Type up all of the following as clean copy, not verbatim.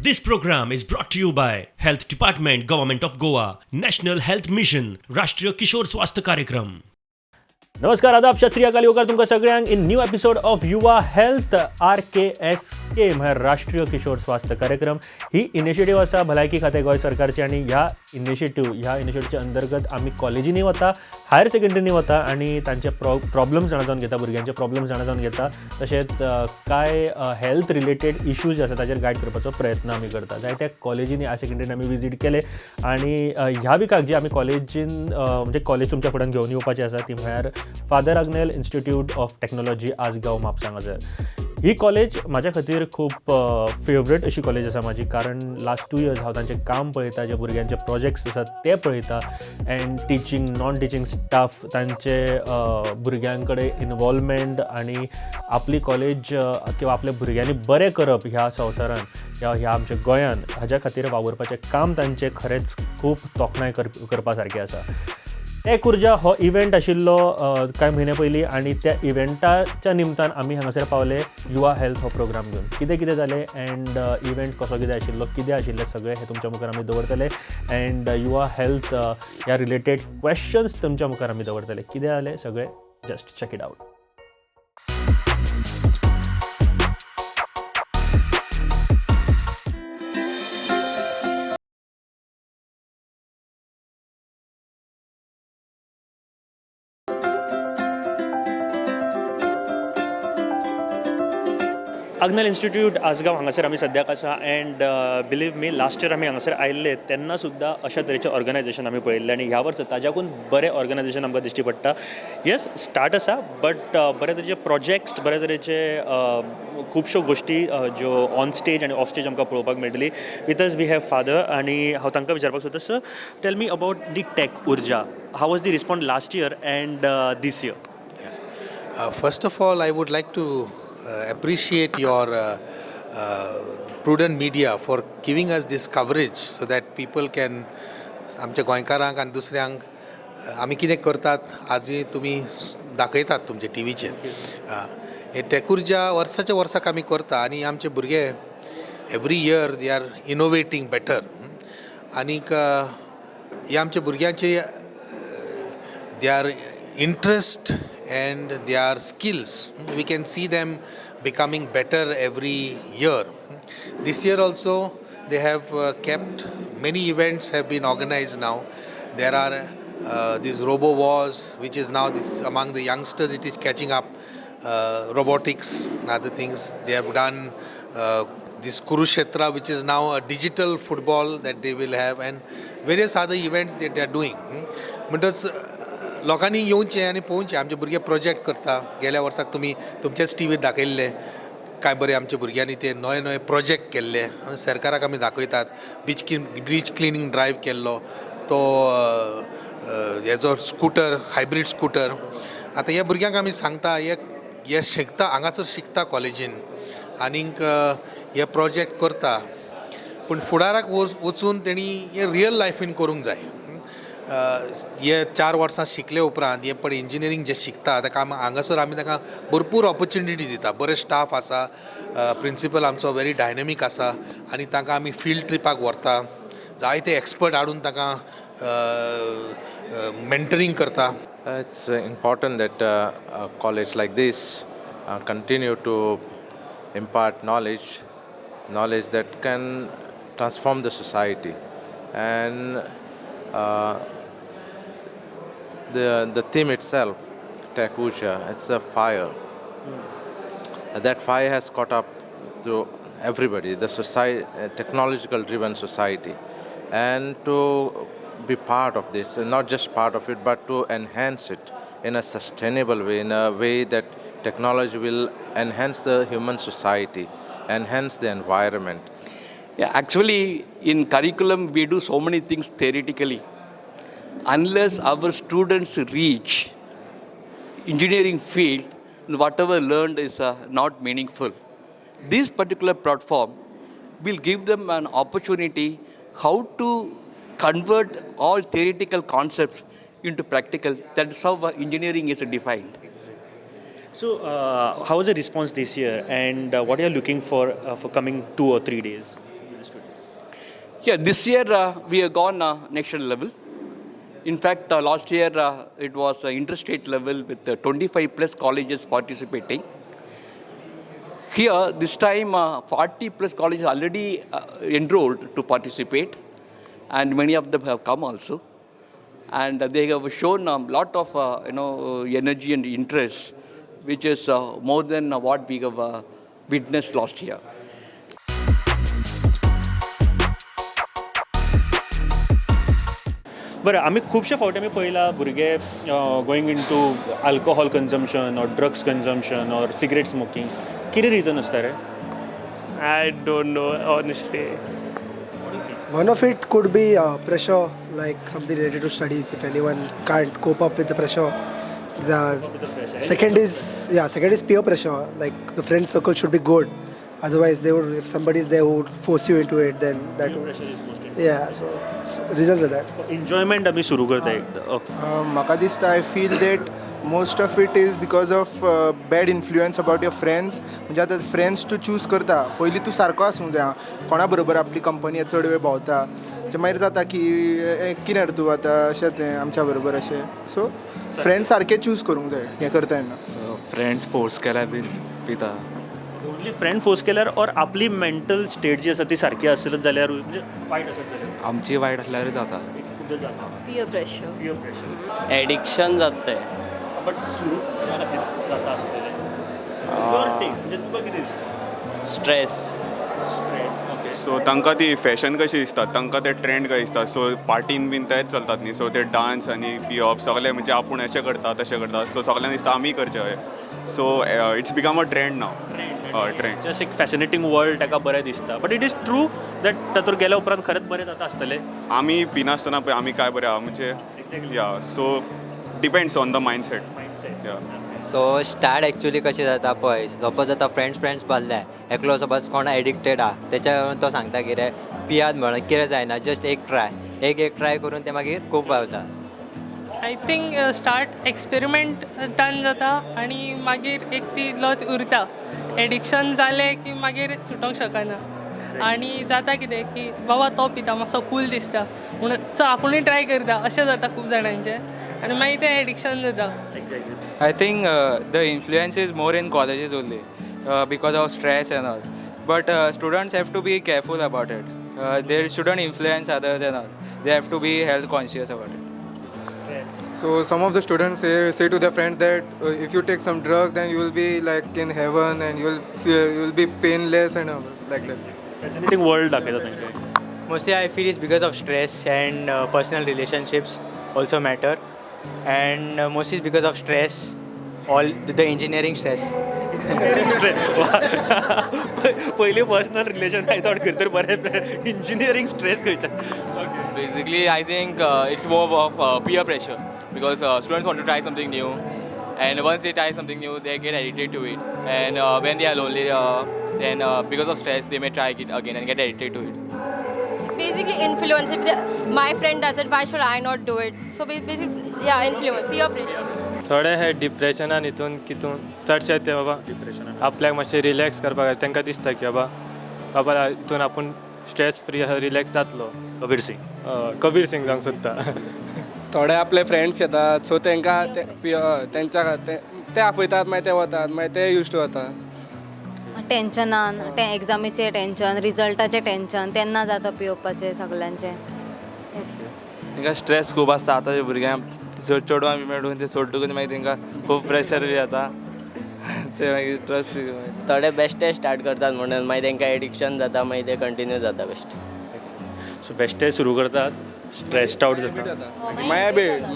This program is brought to you by Health Department, Government of Goa, National Health Mission, Rashtriya Kishore Swasthya Karyakram. नमस्कार, आदाब, सत श्री अकाल, येवकार तुमकां सगळ्यांक in new episode of Yuva health RKSK म्हळ्यार राष्ट्रीय किशोर स्वास्थ्य कार्यक्रम. ही इनिशिएटीव आसा भलायकी खातें गोंय सरकारची आनी ह्या इनिशिएटिवच्या अंतर्गत आमी कॉलेजींनी वता, हायर सेकंडरीनी वता आनी तांचे प्रॉब्लम्स जाणा जावन घेता, भुरग्यांचे प्रॉब्लम्स जाणा जावन घेता, तशेंच कांय हेल्थ रिलेटेड इश्यूज जे आसा ताचेर गायड करपाचो प्रयत्न आमी करता. जायत्या कॉलेजींनी, हायर सेकंडरीन आमी विजीट केले आनी ह्या विकाक जी आमी कॉलेजीन म्हणजे कॉलेज तुमच्या फुड्यान घेवन येवपाची आसा ती म्हळ्यार Father Agnel Institute of Technology, Assagao, Mapusa हांगासर. ही कॉलेज म्हाज्या खातीर खूब फेवरेट अशी कॉलेज आसा म्हाजी, कारण लास्ट 2 इयर्स हांव तांचें काम पळयता, जे भुरग्यांचे प्रोजेक्ट्स आसात ते पळयता and teaching, non teaching staff, तांचे भुरग्यां कडेन इनवॉल्वमेंट आनी आपली कॉलेज किंवा आपल्या भुरग्यांनी बरें करप ह्या संवसारान ह्या ह्या आमच्या गोंयान हाज्या खातीर वावुरपाचें काम तांचें खरेंच खूब तोखणाय करपा सारकें आसा. टेक उर्जा हो इव्हेंट आशिल्लो कांय म्हयन्या पयलीं आनी त्या इव्हेंटाच्या निमतान आमी हांगासर पावले युवा हेल्थ हो प्रोग्राम घेवन. कितें कितें जालें एंड इव्हेंट कसो कितें आशिल्लो, कितें आशिल्लें सगळें हें तुमच्या मुखार आमी दवरतले एंड युवा हेल्थ ह्या रिलेटेड क्वेश्चन्स तुमच्या मुखार आमी दवरतले. कितें जालें सगळें just check it out. Agnel Institute Assagao हांगासर आमी सद्याक आसा and believe me, last year आमी हांगासर आयिल्ले तेन्ना सुद्दां अशा तरेचें ऑर्गनायजेशन आमी पळयल्लें आनी ह्या वर्सा ताज्याकून बरें ऑर्गनायजेशन आमकां दिश्टी पडटा. येस, स्टार्ट आसा बट बरे तरेचे प्रोजेक्ट्स, बरे तरेचे खुबश्यो गोश्टी ज्यो ऑन स्टेज आनी ऑफ स्टेज आमकां पळोवपाक मेळटली. With us we have father आनी हांव तांकां विचारपाक सोदता, sir, tell me about the Tech Urja. How was the response last year and this year? First of all, I would like to appreciate your Prudent Media for giving us this coverage so that people can, आमच्या गोंयकारांक आनी दुसऱ्यांक आमी कितें करतात आजूय तुमी दाखयतात तुमच्या टिवीचेर. हे टेक उर्जा वर्साच्या वर्साक आमी करता आनी आमचे भुरगे every year they are innovating better. आनीक हे आमच्या भुरग्यांचे they are interest and their skills, we can see them becoming better every year. This year also they have kept many events have been organized now. There are these robo wars, which is now this among the youngsters, it is catching up, robotics and other things. They have done this Kurukshetra, which is now a digital football that they will have, and various other events that they are doing. म्हणटच लोकांनी येवचें आनी पळोवचें. आमचे भुरगे project करता. गेल्या वर्साक तुमी तुमच्याच टिवीर दाखयल्ले काय बरें आमच्या भुरग्यांनी ते नवे नवे प्रोजेक्ट केल्ले सरकाराक आमी दाखयतात. बीच क्लिनींग ड्रायव्ह केल्लो तो, हेजो स्कुटर, हायब्रीड स्कुटर. आतां ह्या भुरग्यांक आमी सांगता, हे हे शिकता हांगासर, शिकता कॉलेजीन आनीक हे प्रोजेक्ट करता, पूण फुडाराक वचून तेणी हे रियल लायफीन करूंक जाय. हे 4 वर्सां शिकले उपरांत हे पळय इंजिनियरींग जे शिकता ताका आमी हांगासर आमी ताका भरपूर ऑपॉर्च्युनिटी दिता. बरे स्टाफ आसा, प्रिंसिपल आमचो वेरी डायनॅमीक आसा आनी तांकां आमी फिल्ड ट्रिपाक व्हरता, जायते एक्सपर्ट हाडून तांकां मेंटरींग करता. It's important that a college like this continue to impart knowledge, knowledge that can transform the society. And the theme itself, Tech Urja, it's a fire. That fire has caught up to everybody, the society, technological driven society. And to be part of this, and not just part of it, but to enhance it in a sustainable way, in a way that technology will enhance the human society, enhance the environment. Yeah, actually, in curriculum, we do so many things theoretically. Unless our students reach engineering field, whatever learned is not meaningful. This particular platform will give them an opportunity how to convert all theoretical concepts into practical. That's how engineering is defined. So, how was the response this year, and what are you looking for coming 2 or 3 days? Yeah, this year we have gone national level. In fact, last year it was interstate level with 25 plus colleges participating. Here, this time 40 plus colleges already enrolled to participate, and many of them have come also. And they have shown a lot of energy and interest, which is more than what we have witnessed last year. बरें, आमी खुबशे फावटी आमी पळयला भुरगे going into alcohol consumption or drugs consumption or cigarette smoking. कितें reason आसता रे? I don't know, honestly. One of it could be pressure, like something related to studies. If anyone can't cope up with the pressure, the second is peer pressure. Like the friend circle should be good, otherwise they would. If somebody is there who would force you into it, then that peer would. Pressure is most important. Yeah, so reasons like that. Enjoyment आमी सुरू करता एकदां. Okay. म्हाका दिसता I feel that most of it is because of bad influence about your friends. म्हणजे आतां friends तूं choose करता, पयलीं तूं सारको आसूंक जाय, कोणा बरोबर आपली कंपनी चड वेळ भोंवता, म्हणजे मागीर जाता की कितें रे तूं आतां अशें तें आमच्या बरोबर अशें. सो फ्रेंड्स सारके चूज करूंक जाय हें करता तेन्ना. सो फ्रेंड्स फोर्स केल्यार बीन पिता. ओनली फ्रेंड फोर्स केल्यार ऑर आपली मेंटल स्टेट जी आसा ती सारकी आसत जाल्यार, म्हणजे वायट आसत जाल्यार, आमची वायट आसल्यारूय जाता. खूबदां जाता. Peer pressure. Peer pressure. Addiction जाता तें. बट सुरू जाता आसतलें. Your take, म्हणजे तुका कितें दिसता? स्ट्रेस. स्ट्रेस. ओके. सो तांकां ती फॅशन कशी दिसता, तांकां ते ट्रेंड कशें दिसता. सो पार्टीन बीन तेच चलतात न्ही, सो ते डांस आनी पिवप सगळें, म्हणजे आपूण अशें करता तशें करता, सो सगळ्यांक दिसता आमी करचें अशें. So it's become a trend now. Trend. Just एक फॅसिनेटींग वर्ल्ड ताका बरें दिसता. But it is true that तातूंत गेल्या उपरांत खरेंच बरें जाता आसतलें. आमी पिनासतना पळय आमी काय बरें आहा, म्हणजे yeah. So depends on the mindset. So start actually कशें जाता पळय, सपोज आतां फ्रेंड्स बांदले, एकलो सपोज कोण एडिक्टेड आहा, तेच्या वयल्यान तो सांगता कितें पियात म्हणून, कितें जायना, जस्ट एक ट्राय, एक ट्राय करून ते मागीर खूब पावता. I think start एक्सपेरिमेंटान जाता आनी मागीर एक ती लत उरता. एडिक्शन जालें की मागीर सुटोंक शकना. आनी जाता कितें की बाबा तो पिता मातसो कूल दिसता म्हणून चल आपुणूय ट्राय करता, अशें जाता खूब जाणांचें आनी मागीर तें एडिक्शन जाता. I think the influence is more in colleges only because of stress and all. But students have to be careful about it. They shouldn't influence others and all. They have to be health conscious about it. So some of the students say to their friends that if you take some drug, then you will be like in heaven and you will be painless and all like that. Fascinating world दाखयता तांकां. Mostly I feel it's because of stress and personal relationships also matter, and mostly because of stress, all the engineering stress. पयलीं personal relation I thought खंय तर बरें, engineering stress खंयच्यान. Basically, I think it's more of peer pressure because students want to try something new, and once they try something new, they get addicted to it. And when they are lonely, then because of stress, they may try it again and get addicted to it. Basically, influence. If my friend does it, why should I not do it? So basically, yeah, influence, peer pressure. थोडे हे डिप्रेशनान हितून कितून चडशे ते बाबा आपल्याक मातशें relax करपाक जाय, तांकां दिसता की बाबा बाबा हितून आपूण स्ट्रेस फ्री रिलॅक्स जातलो. कबीर सिंग. कबीर सिंग जावंक सोदता. थोडे आपले फ्रेंड्स येतात, सो तांकां तेंच्या ते आपयतात, मागीर ते वतात, मागीर ते यूज टू वतात. टेन्शनान, एग्जामीचें टेन्शन, रिजल्टाचें टेन्शन, तेन्ना जाता पिवपाचें सगल्यांचें. तांकां स्ट्रेस खूब आसता आतांच्या भुरग्यांक, चेडवां बी मेळून ते सोडटकूच मागीर तांकां खूब प्रेशर बी जाता, ते मागीर स्ट्रेस बी. थोडे बेश्टे स्टार्ट करतात म्हणून मागीर तांकां एडिक्शन जाता, मागीर ते कंटिन्यू जाता बेश्टे. सो बेश्टे सुरू करतात, स्ट्रेस्ड आउट जाता. My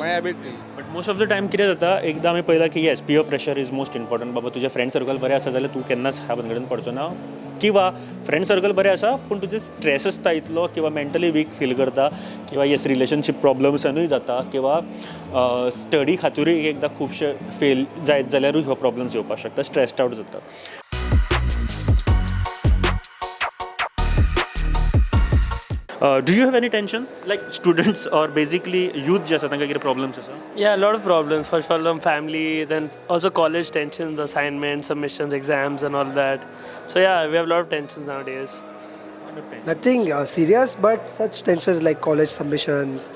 habit ती. But most of the time कितें जाता, एकदां आमी पळयलां की yes, peer pressure is most important. बाबा तुजें फ्रेंड सर्कल बरें आसा जाल्यार तूं केन्नाच ह्या भानगडीन पडचो ना, किंवा फ्रेंड सर्कल बरें आसा पूण तुजें स्ट्रेस आसता इतलो किंवा मेंटली वीक फील करता, किंवा येस रिलेशनशीप प्रॉब्लम्सानूय जाता, किंवा स्टडी खातीरूय एकदां खुबशे फेल जायत जाल्यारूय ह्यो प्रॉब्लम्स येवपाक शकता, स्ट्रेस्ड आउट जाता. Do you have any tension? Like students or basically youth जे आसा तांकां कितें problems आसा? Yeah, a lot of problems. First of all, family, then also college tensions, assignments, submissions, exams and all that. So yeah, we have a lot of tensions nowadays. Nothing serious, but such tensions like college submissions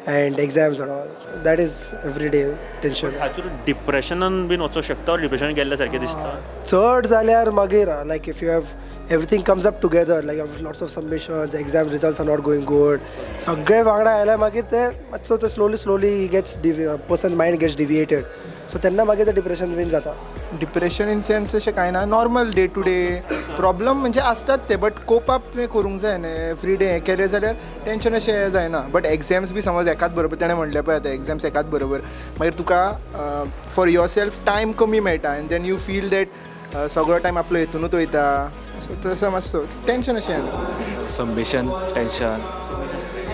and exams and all. That is everyday tension. हातूंत डिप्रेशनान बीन वचोंक शकता or depression गेल्ल्या सारकें दिसता? चड जाल्यार मागीर like if you have everything comes up together, like you have lots of submissions, exam results are not going good, सगळे वांगडा आयल्यार मागीर ते मातसो ते slowly slowly gets person's mind gets deviated, so तेन्ना मागीर ते डिप्रेशन बीन जाता. डिप्रेशन इन सेन्स अशें कांय ना, normal day to day problem म्हणजे आसतात ते, बट कोप अप तुवें करूंक जाय न्ही. एवरी डे हें केलें जाल्यार टेंशन अशें जायना. बट एग्जाम्स बी समज एकाच बरोबर, तेणें म्हणलें पळय आतां एग्जाम्स एकाच बरोबर, मागीर तुका फॉर your self time कमी मेळटा and then you feel that सगळो टायम आपलो हितूनूच वयता. सो तसो मातसो टेंशन अशें येना. Submission tension,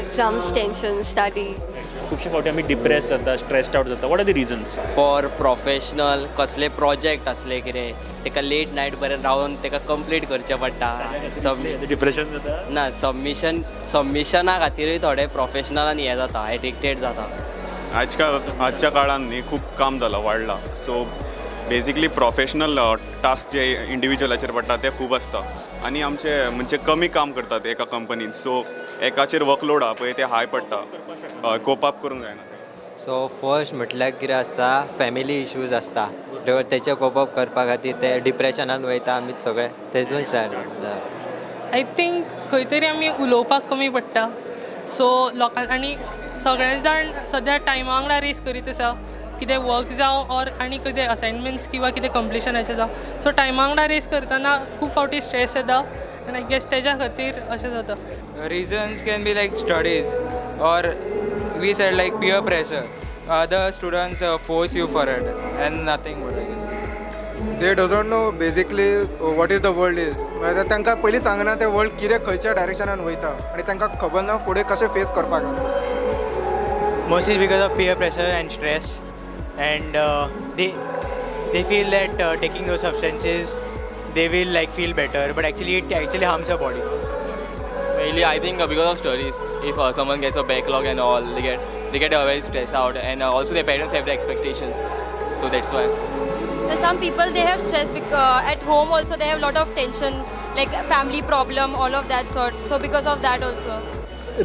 exams tension, study. खुबशे फावटी आमी डिप्रेस जाता, स्ट्रेस्ड आवट जाता. What are the reasons? For professional कसले प्रोजेक्ट आसले कितें तेका लेट नायट पर्यंत रावन तेका कंप्लीट करचें पडटा. डिप्रेशन जाता ना, सबमिशन सबमिशना खातीरूय थोडे प्रोफेशनलान हें जाता, एडिक्टेड जाता. आजच्या काळान न्ही खूब काम जालां, वाडलां. सो बेजिकली प्रोफेशनल टास्क जे इंडिविज्युअलाचेर पडटा ते खूब आसता आनी आमचे म्हणजे कमी काम करतात एका कंपनीन. सो एकाचेर वर्कलोड आहा पळय ते हाय पडटा, कोप अप करूंक जायना. सो फर्स्ट म्हटल्यार कितें आसता, फॅमिली इश्यूज आसता, तेचे कोप अप करपा खातीर ते डिप्रेशनान वयता आमी सगळे, तेजून स्टार्ट जाता. I think खंय तरी आमी उलोवपाक कमी पडटा. सो लोकांक आनी सगळे जाण सद्या टायमा वांगडा रेस करीत आसा, कितें वर्क जावं ऑर आनी कितें असायनमेंट्स किंवा कितें कंप्लिशनाचें जावं. सो टायमा वांगडा रेस करतना खूब फावटी स्ट्रेस येता आनी I guess तेज्या खातीर अशें जाता. Reasons can be like studies or we said like peer pressure. Other students force you for it and nothing more, I guess. They doesn't know basically what is the world is. म्हळ्यार तांकां पयलींच सांगना ते world कितें खंयच्या डायरेक्शनान वयता आनी तांकां खबर ना फुडें कशें फेस करपाक. Mostly because of peer pressure and stress, and they feel that taking those substances they will like feel better, but actually it actually harms your body. Mainly I think because of studies, if someone gets a backlog and all, they get very stressed out, and also their parents have the expectations, so that's why. Some people they have stress at home also, they have lot of tension, like family problem, all of that sort, so because of that also.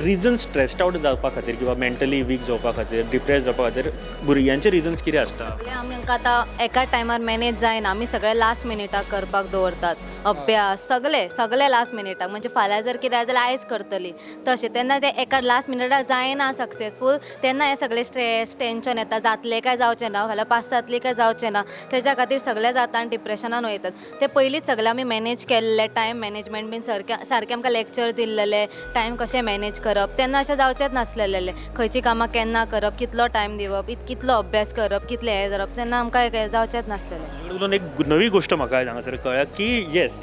Reason stressed out जावपा खातीर किंवा mentally weak जावपा खातीर, depress जावपा खातीर भुरग्यांचे reasons कितें आसता? आमी आतां एका टायमार मॅनेज जायना, आमी सगळे लास्ट मिनिटाक करपाक दवरतात अभ्यास, सगळे सगळे लास्ट मिनिटाक, म्हणजे फाल्यां जर कितें जाल्यार आयज करतली तशें. तेन्ना ते एका लास्ट मिनिटाक जायना सक्सेसफूल, तेन्ना हें सगळें स्ट्रेस टेंशन येता, जातलें काय जावचें ना, फाल्यां पास जातली काय जावचें ना, तेज्या खातीर सगळें जाता आनी डिप्रेशनान वयतात. ते पयलींच सगळें आमी मॅनेज केल्लें, टायम मॅनेजमेंट बीन सारकें सारकें आमकां लेक्चर दिल्लेलें, टायम कशें मॅनेज करप, तेन्ना अशें जावचेंच नासलेलें. खंयची कामां केन्ना करप, कितलो टायम दिवप, कितलो अभ्यास करप, कितलें हें करप, तेन्ना आमकां जावचेंच नासलेलें. एक नवी गोश्ट म्हाका हांगासर कळ्ळ्या की येस,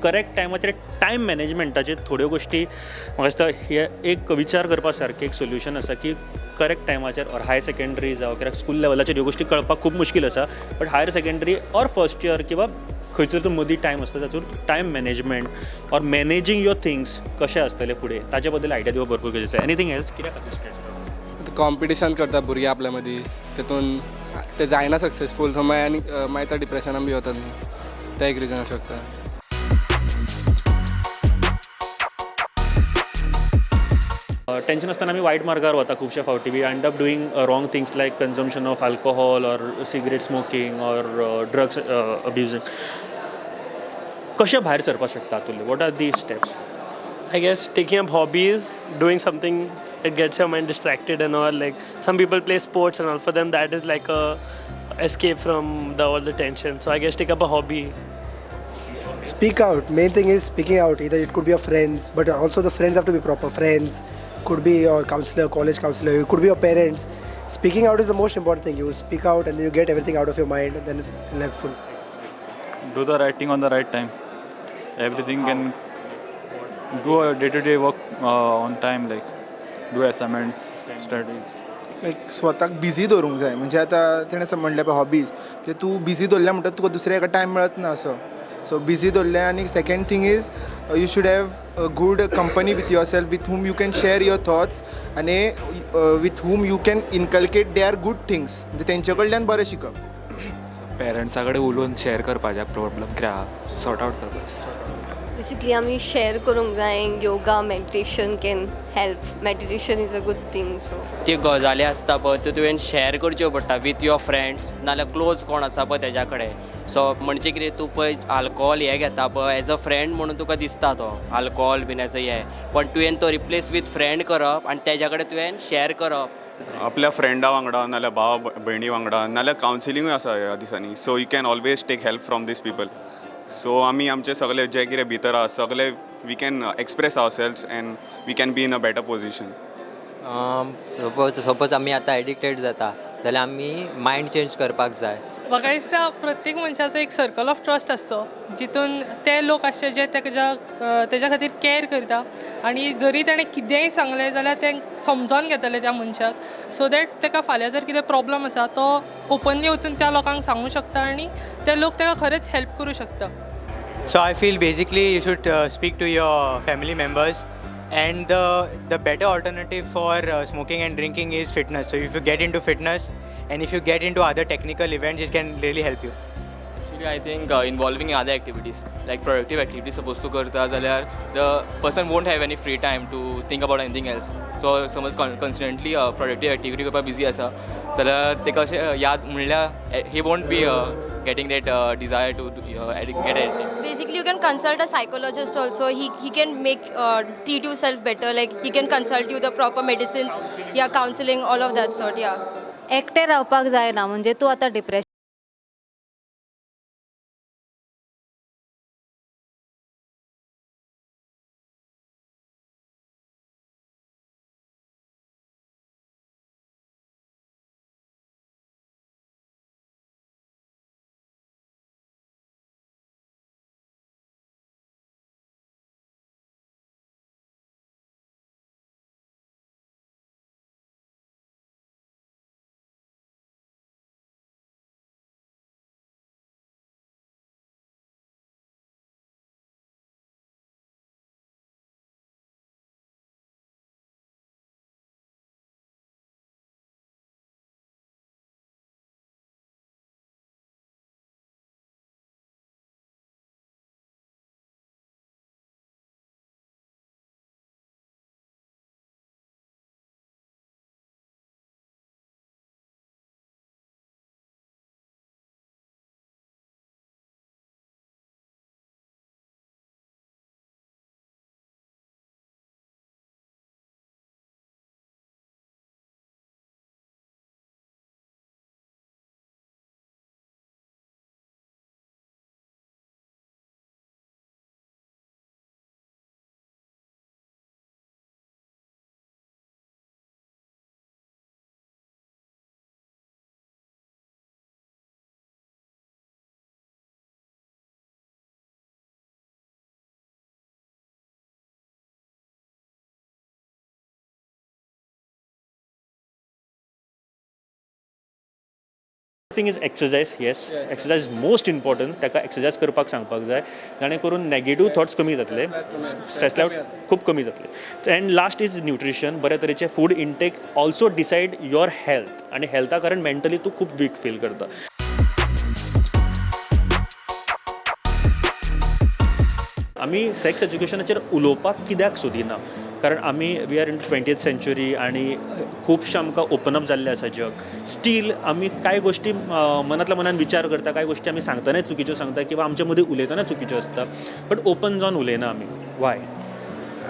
करेक्ट टायमाचेर टायम मॅनेजमेंटाचेर थोड्यो गोश्टी म्हाका दिसता हे एक विचार करपा सारकें एक सोल्युशन आसा की करेक्ट टायमाचेर ऑर हायर सेकेंडरी जावं कित्याक स्कूल लेवलाचेर ह्यो गोश्टी कळपाक खूब मुश्कील आसा, but higher secondary or first year किंवा खंयचो तूं मदीं टायम आसता ताचेर time management or managing your things कशें आसतलें फुडें ताचे बद्दल आयडिया दिवप भरपूर गरजेचें. एनीथींग एल्स कित्याक खातीर कॉम्पिटिशन करता भुरगीं आपल्या मदीं, तेतून ते जायना सक्सेसफूल, सो मागीर आनी मागीर ते डिप्रेशनान बी वतात न्हू, तें एक रिजन आसूं शकता. टेंशन आसतना आमी वायट मार्गार वता खुबशे फावटी. We end up doing wrong things like consumption of alcohol or cigarette smoking or drugs abusing. कशें भायर सरपाक शकता हातूंतलें? What are the steps? I guess taking up hobbies, doing something it gets your mind distracted and all. Like some people play sports and all, for them that is like a escape from the all the tension. So I guess take up a hobby. Speak out. Main thing is speaking out. Either it could be your friends, but also the friends have to be proper friends. Could be your counselor, college counselor, it could be your parents. Speaking out is the most important thing. You speak out and then you get everything out of your mind, and then it's helpful. Do the right thing on the right time. Everything can do a day-to-day work on time, like do assignments, studies. Like स्वताक busy दवरूंक जाय. म्हणजे आतां तेणें असं म्हणलें पळय hobbies, म्हणजे तूं बिजी दवरलें म्हणटकच तुका दुसऱ्या एका टायम मेळत ना असो. सो बिजी दवरलें. आनी second thing is you should have a good company with yourself, with whom you can share your thoughts आनी with whom you can inculcate their good things. म्हणजे तेंचे कडल्यान बरें शिकप. पेरंट्सा कडेन उलोवन शेअर करपाचें प्रॉब्लम कितें आहा सॉर्ट आवट करपाचें. Basically आमी शेअर करूंक जाय. Yoga, meditation can help. Meditation is a good thing. So त्यो गजाली आसता पळय त्यो तुवें शेअर करच्यो पडटा विथ your friends, नाल्यार क्लोज कोण आसा पळय तेज्या कडेन. सो म्हणजे कितें, तूं पळय आल्कोहोल हें घेता पळय एज अ फ्रेंड म्हणून तुका दिसता तो आल्कोहोल बीन एज अ हें, पण तुवें तो रिप्लेस विथ फ्रेंड करप आनी तेज्या कडेन तुवें शेअर करप. आपल्या फ्रेंडा वांगडा नाल्यार भाव भयणी वांगडा नाल्यार कावन्सिलिंगूय आसा ह्या दिसांनी. So you can always take help from these people. So आमी आमचे सगळे जे कितें भितर आसा सगळे we can express ourselves and we can be in a better position. Suppose आमी आतां एडिक्टेड जाता जाल्यार आमी मायंड चेंज करपाक जाय. म्हाका दिसता प्रत्येक मनशाचो एक सर्कल ऑफ ट्रस्ट आसचो, जितून ते लोक आसचे जे तेज्या खातीर कॅर करता आनी जरी ताणें कितेंय सांगलें जाल्यार तें समजोन घेतलें त्या मनशाक, सो that ताका फाल्यां जर कितें प्रॉब्लम आसा तो ओपनली वचून त्या लोकांक सांगूं शकता आनी ते लोक ताका खरेंच हेल्प करूं शकता. So I feel basically you should speak to your family members, and the better alternative for smoking and drinking is fitness. So if you get into fitness and if you get into other technical events, it can really help you. Actually, I think involving in other activities, like productive activities supposed to karta jalyar the person won't have any free time to think about anything else. So समज constantly productive activity करपाक busy आसा जाल्यार तेका अशें याद म्हणल्यार he won't be getting that desire to get addicted. Basically, you can consult a psychologist also. He can make treat yourself better. Like he can consult you the proper medicines, yeah, counseling, all of that sort, yeah. एकटे रावपाक जायना, म्हणजे तूं आतां depression thing is exercise. Yes, exercise is most important. ताका exercise करपाक सांगपाक जाय, जाणे करून नेगेटिव्ह थॉट्स कमी जातले, स्ट्रेस लेवल खूब कमी जातले. And last is nutrition. बऱ्या तरेचे food intake also decide your health, आनी हेल्था कारण मेंटली तूं खूब वीक फील करता. आमी सेक्स एज्युकेशनाचेर उलोवपाक कित्याक सोदिना, कारण आमी we are in 20th century आनी खुबशें आमकां ओपन अप जाल्लें आसा जग. स्टील आमी कांय गोश्टी मनांतल्या मनान विचार करता, कांय गोश्टी आमी सांगतनाय चुकीच्यो सांगता किंवा आमचे मदीं उलयतना चुकीच्यो आसता, बट ओपन जावन उलयना आमी. Y?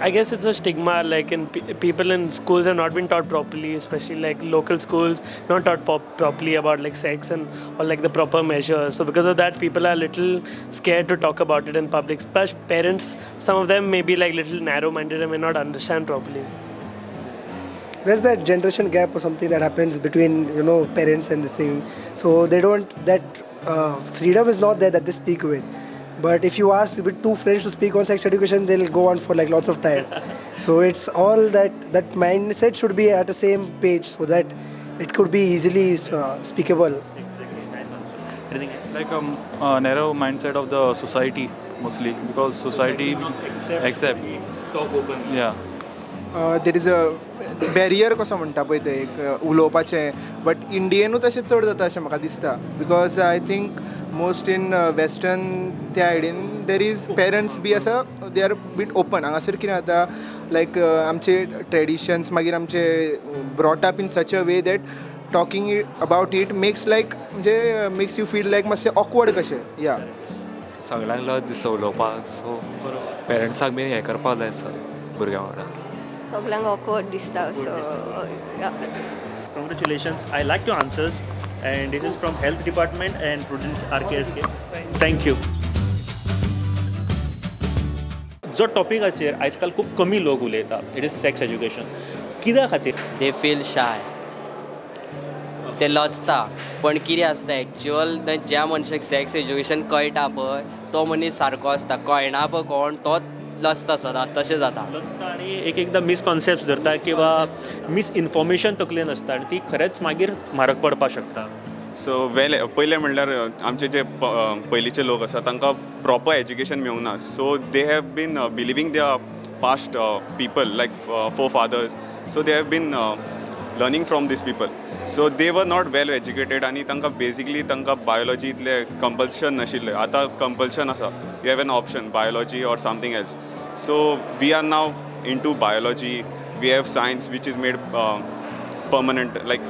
I guess it's a stigma, like in people in schools have not been taught properly, especially like local schools, not taught properly about like sex and or like the proper measures. So because of that, people are a little scared to talk about it in public. Plus parents, some of them may be like little narrow-minded and may not understand properly. There's that generation gap or something that happens between, you know, parents and this thing. So they don't, that freedom is not there that they speak with. But if you ask with two friends to speak on sex education, they'll go on for like lots of time. So it's all that mindset should be at the same page so that it could be easily speakable. Exactly, nice answer. Anything else? Like a narrow mindset of the society mostly, because society accept. Talk openly. Yeah. There is a barrier कसो म्हणटा पळय ते एक उलोवपाचें, but इंडियेनूच अशें चड जाता अशें म्हाका दिसता, because I think most in western त्या आयडीन there is parents बी आसा, they are bit open. हांगासर कितें जाता लायक आमचे ट्रेडिशन्स मागीर आमचे brought up in such a way that talking about it makes like म्हणजे मेक्स you feel लायक मातशें ऑकवर्ड कशें. या सगळ्यांक लज दिसता उलोवपाक, सो पेरंट्साक बीन हें करपाक जाय सर भुरग्यां वांगडा. सगळ्यांक ऑकवर्ड दिसता. So congratulations, I like your answers and this is from health department and Prudent RKSK. Thank you. जो टॉपिकाचेर आजकाल खूब कमी लोक उलयता, it is sex education. कित्या खातीर? They feel शाय, ते लजता. पण कितें आसता एक्चुअल ज्या मनशाक सेक्स एज्युकेशन कळटा पळय तो मनीस सारको आसता, कळना पळय कोण तोच लजता सदांच, तशें जाता. लजता आनी एक एकदां मिसकॉन्सेप्ट धरता किंवा मिसइन्फॉर्मेशन तकलेन आसता आनी ती खरेंच मागीर म्हारग पडपाक शकता. सो वेल पयलें म्हणल्यार आमचे जे पयलींचे लोक आसा तांकां प्रॉपर एज्युकेशन मेळूंक ना, so they have been believing their past people like forefathers, so they have been learning from these people, so they were not well educated आनी तांकां बेसिकली तांकां बायोलॉजी इतलें कंपल्शन नाशिल्लें. आतां कंपल्शन आसा, you have an option biology or something else, so we are now into biology, we have science which is made permanent, like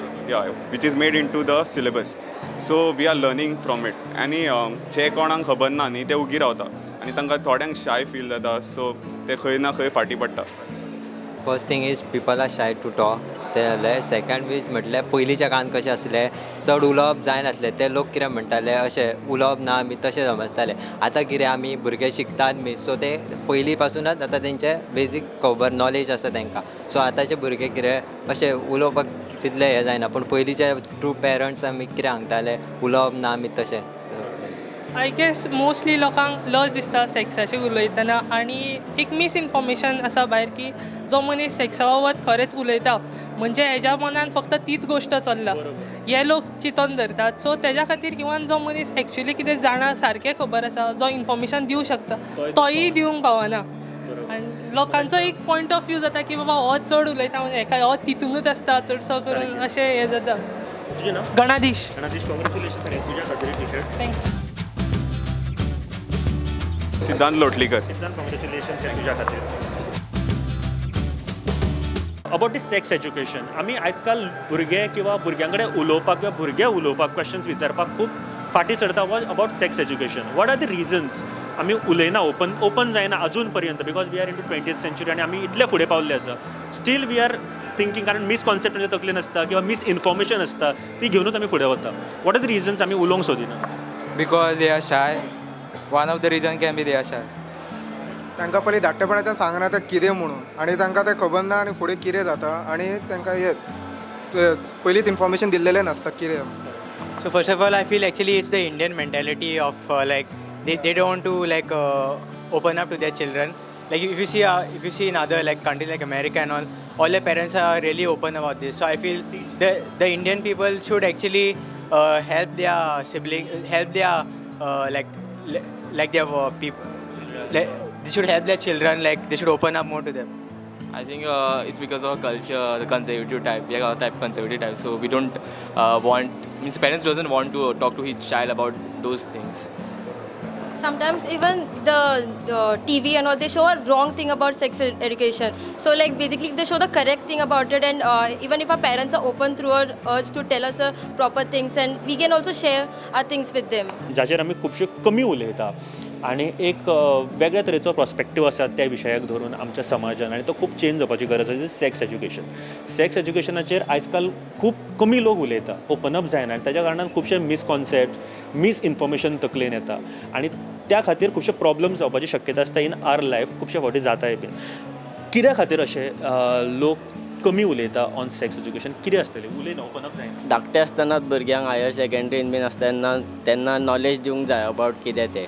which is made into the syllabus, so we are learning from it. आनी जे कोणाक खबर ना न्ही ते उगी रावता आनी तांकां थोड्यांक शाय फील जाता, सो ते खंय ना खंय फाटीं पडटा. First thing is people are shy to talk तें जालें. सेकंड वीज म्हटल्यार पयलींच्या काळान कशें आसलें, चड उलोवप जायनासलें, ते लोक कितें म्हणटाले अशें उलोवप ना आमी तशें समजताले. आतां कितें आमी भुरगे शिकतात बी, सो ते पयलीं पासुनच आतां तेंचे बेजीक खबर नॉलेज आसा तांकां. सो आतांचे भुरगे कितें अशें उलोवपाक तितलें हें जायना, पूण पयलींचे ट्रू पेरंट्स आमी कितें सांगताले उलोवप ना आमी तशें. I guess mostly लोकांक लज दिसता सेक्साचेर उलयतना आनी एक मिसइन्फॉर्मेशन आसा भायर की जो मनीस सेक्सा बाबत खरेंच उलयता म्हणजे हेज्या मनान फक्त तीच गोश्ट चल्ला हे लोक चिंतून धरतात. सो तेज्या खातीर इवन जो मनीस एक्चुअली कितें जाणा सारकें खबर आसा, जो इन्फॉर्मेशन दिवंक शकता तोय दिवंक पावना. आनी लोकांचो एक पॉयंट ऑफ व्यू जाता की बाबा हो चड उलयता म्हणजे हेका हो तितूनच आसता चडसो करून, अशें हें जाता. गणाधीश. गणाधीश, कॉंग्रेच्युलेशन तुज्या खातीर T shirt. Thanks. Siddhant Lotlikar. Siddhant, congratulation तुज्या खातीर. अबाउट the sex education, आमी आजकाल भुरगे किंवा भुरग्यां कडेन उलोवपाक किंवा भुरगे उलोवपाक क्वेश्चन्स विचारपाक खूब फाटीं सरता about sex education. What are the reasons आमी उलयना, ओपन जायना अजून पर्यंत, because we are into 20th century आनी आमी इतले फुडें पावल्ले आसा, स्टील we are thinking, कारण मिसकॉन्सेप्ट आमच्या तकलेन आसता किंवा मिसइन्फॉर्मेशन आसता ती घेवनूच आमी फुडें वता. What are the reasons आमी उलोवंक सोदिना? Because they are shy. One of the reason can be they are shy. तांकां पयलीं धाकटेपणाच्यान सांगना तें कितें म्हणून आनी तांकां तें खबर ना आनी फुडें कितें जाता आनी तांकां हें पयलींच इन्फॉर्मेशन दिल्लेलें नासता कितें. So first of all I feel actually it's the Indian mentality of like they don't want to like open up to their children. Like if you see in other like countries like America and all their parents are really open about this. So I feel the Indian people should actually help their sibling, help their like their people, like, they should help their children, like they should open up more to them. I think it's because of culture, the conservative type. We are type conservative type, so we don't want, means parents doesn't want to talk to his child about those things. Sometimes even the TV and all, they show a wrong thing about sex education. So like basically they show the correct thing about it, and even if our parents are open through our urge to tell us the proper things, and we can also share our things with them. जाचेर आमी खुबशे कमी उलयता आनी एक वेगळ्या तरेचो perspective आसा त्या विशयाक धरून आमच्या समाजान, आनी तो खूब चेंज जावपाची गरज आसा. सेक्स एज्युकेशन, सेक्स एज्युकेशनाचेर आयजकाल खूब कमी लोक उलयता, ओपन अप जायना आनी ताच्या कारणान खुबशे मिसकॉन्सेप्ट, मिसइन्फॉर्मेशन तकलेन येता आनी त्या खातीर खुबशे प्रॉब्लम्स जावपाची शक्यता आसता इन our life, खुबशे फावटी जाताय बीन. कित्या खातीर अशें लोक कमी उलयता ऑन सेक्स एज्युकेशन, कितें आसतलें उलयना, ओपन अप जायना? धाकटे आसतनाच भुरग्यांक हायर सेकेंडरीन बीन आसता तेन्ना तेन्ना नॉलेज दिवंक जाय अबावट कितें तें,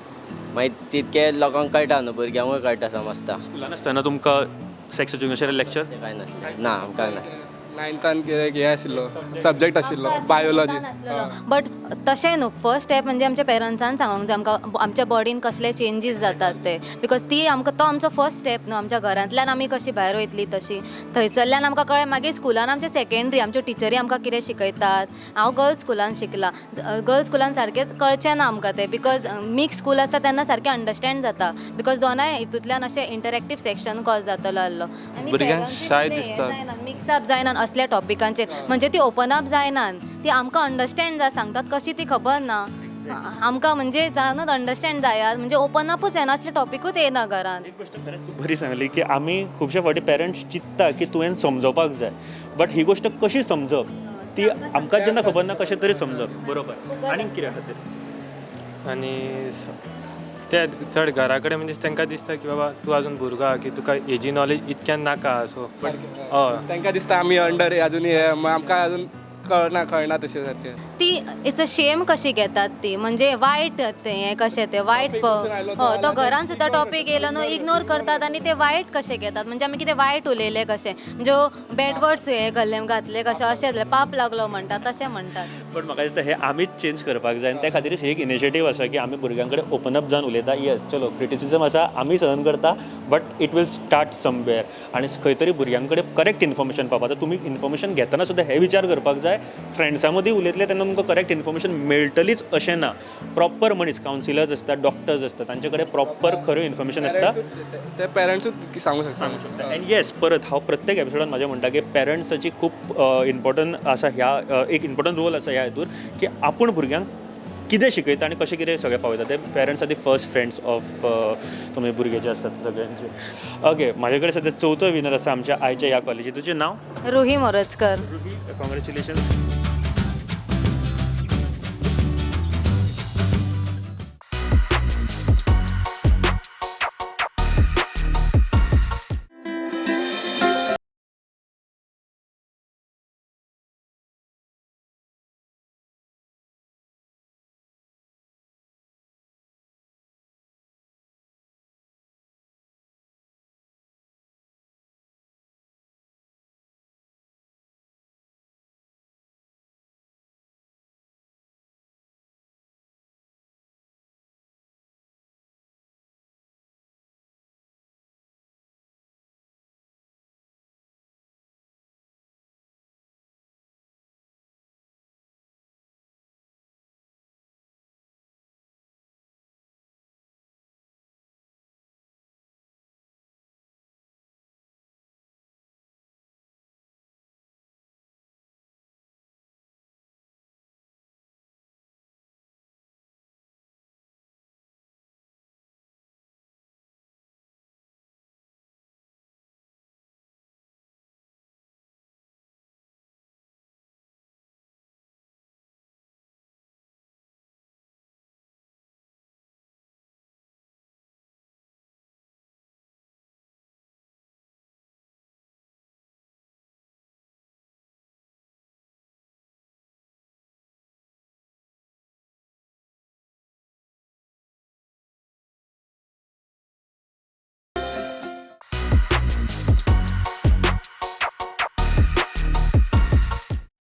मागीर तितकें लोकांक कळटा न्हू, भुरग्यांकूय कळटा समजता. स्कुलान आसतना तुमकां सेक्स एज्युकेशन लेक्चर कांय नासलें? ना, आमकां नासलें. नायन्थान कितें हें आशिल्लो सब्जेक्ट आशिल्लो बायोलॉजी, बट तशें न्हू, फर्स्ट स्टेप म्हणजे आमच्या पेरंट्सान सांगूंक जाय आमकां आमच्या बॉडीन कसले चेंजीस जातात ते, because ती आमकां तो आमचो फर्स्ट स्टेप न्हू. आमच्या घरांतल्यान आमी कशी भायर वयतली तशी थंयसरल्यान आमकां कळ्ळें. मागीर स्कुलान आमचे सेकेंडरी आमच्यो टिचरी आमकां कितें शिकयतात. हांव गर्ल्स स्कुलान शिकलां, गर्ल्स स्कुलान सारकेंच कळचें ना आमकां तें, because mix school आसता तेन्ना सारकें अंडरस्टँड जाता, because दोनाय हितूंतल्यान अशें इंटरेक्टीव सेक्शन कॉज जातलो आहलो. आनी भुरग्यांक शाय दिसता, मिक्सअप जायना असल्या टॉपिकांचेर, म्हणजे ती ओपन अप जायना, ती आमकां अंडरस्टँड जाय सांगतात कशी ती खबर ना आमकां, म्हणजे जाणूच अंडरस्टँड जायात, म्हणजे ओपन अपूच जायना, असले टॉपिकूच येना घरान. एक गोश्ट खरेंच तूं बरी सांगली की आमी खुबशे फावटी पेरंट्स चिंतता की तुवें समजोवपाक जाय, बट ही गोश्ट कशी समजप ती आमकां जेन्ना खबर ना कशें तरी समजप. बरोबर. आनी कितें आसा तें? आनी ते चड घरा कडेन म्हणजे तांकां दिसता की बाबा तूं अजून भुरगो आहा की तुका हेजी नॉलेज इतक्यान नाका. सो हय तांकां दिसता आमी अंडर अजून हे आमकां अजून कळना कळना तशें सारकें. ती it's a शेम कशी घेतात ती, म्हणजे वायट तें हें कशें तें वायट हय तो घरान सुद्दां टॉपीक येयलो न्हू इग्नोर करतात आनी ते वायट कशें घेतात, म्हणजे आमी कितें वायट उलयलें कशें, म्हणजे बॅड वर्ड्स हें घातले घातले कशें अशें जालें पाप लागलो म्हणटात तशें म्हणटात. पण म्हाका दिसता हें आमीच चेंज करपाक जाय आनी त्या खातीरच एक इनिशिएटीव आसा की आमी भुरग्यां कडेन ओपन अप जावन उलयता. येस चलो क्रिटिसिजम आसा आमी सहन करता, but it will start somewhere. आनी खंय तरी भुरग्यां कडेन करेक्ट इन्फॉर्मेशन पावता. आतां तुमी इन्फॉर्मेशन घेतना सुद्दां हे विचार करपाक जाय, फ्रेंड्सां मदीं उलयतले तेन्ना तुमकां करेक्ट इन्फॉर्मेशन मेळटलीच अशें ना. प्रॉपर मनीस कावन्सिलर्स आसता, डॉक्टर्स आसता, तांचे कडेन प्रॉपर खरें इन्फॉर्मेशन आसता, ते पेरंट्सूच सांगूंक शकता. एंड येस परत हांव प्रत्येक एपिसोडान म्हाजें म्हणटा की पेरंट्साची खूब इम्पॉर्टंट आसा, ह्या एक इम्पॉर्टंट रोल आसा ह्या हितूर की आपूण भुरग्यांक कितें शिकयता आनी कशें कितें सगळें पावयता. ते parents are the first friends of तुमी भुरगे जे आसतात सगळ्यांचे. ओके, म्हाजे कडेन सद्या चवथो विनर आसा आमच्या आयच्या ह्या कॉलेजी. तुजें नांव? Ruhi Morajkar. Ruhi, congratulations.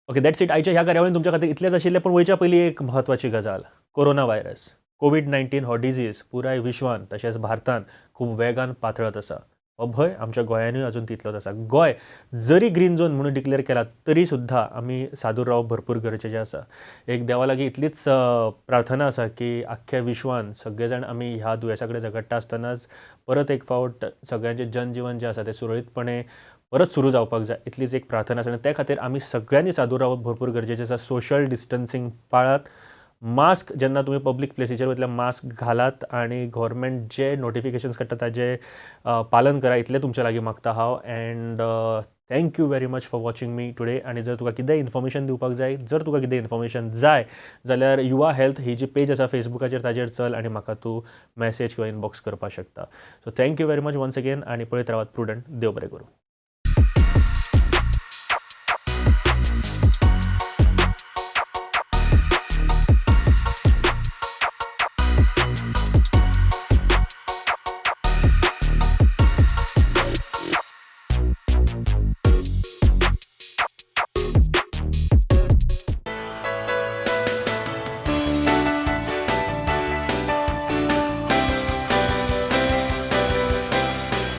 Okay, that's it. आयच्या ह्या कार्यावळीन तुमच्या खातीर इतलेंच आशिल्लें. पूण वयच्या पयलीं एक म्हत्वाची गजाल, कोरोना व्हायरस कोवीड-19 हो डिजीज पुराय विश्वान तशेंच भारतान खूब वेगान पातळत आसा. हो भंय आमच्या गोंयानूय अजून तितलोच आसा. गोंय जरी ग्रीन झोन म्हणून डिक्लेअर केला तरी सुद्दां आमी सादूर रावप भरपूर गरजेचें आसा. एक देवा लागीं इतलीच प्रार्थना आसा की आख्ख्या विश्वान सगळे जाण आमी ह्या दुयेंसा कडेन झगडटा आसतनाच परत एक फावट सगळ्यांचें जनजिवन जें आसा तें सुरळीतपणे परत सुरू जावपाक जाय, इतलीच एक प्रार्थना आसा. आनी त्या खातीर आमी सगळ्यांनी सादूर रावप भरपूर गरजेचें आसा. सोशल डिस्टन्सींग पाळात, मास्क जेन्ना तुमी पब्लीक प्लेसीचेर वयतले मास्क घालात आनी गव्हर्मेंट जे नोटिफिकेशन्स काडटा ताजें पालन करा, इतलें तुमच्या लागीं मागता हांव. And thank you very much for watching me today. आनी जर तुका कितेंय इन्फॉर्मेशन दिवपाक जाय, जर तुका कितें इन्फॉर्मेशन जाय जाल्यार युवा हेल्थ ही जी पेज आसा फेसबुकाचेर ताजेर चल आनी म्हाका तूं मॅसेज किंवा इनबॉक्स करपाक शकता. So thank you very much once again आनी पळयत रावात प्रुडंट. देव बरें करूं.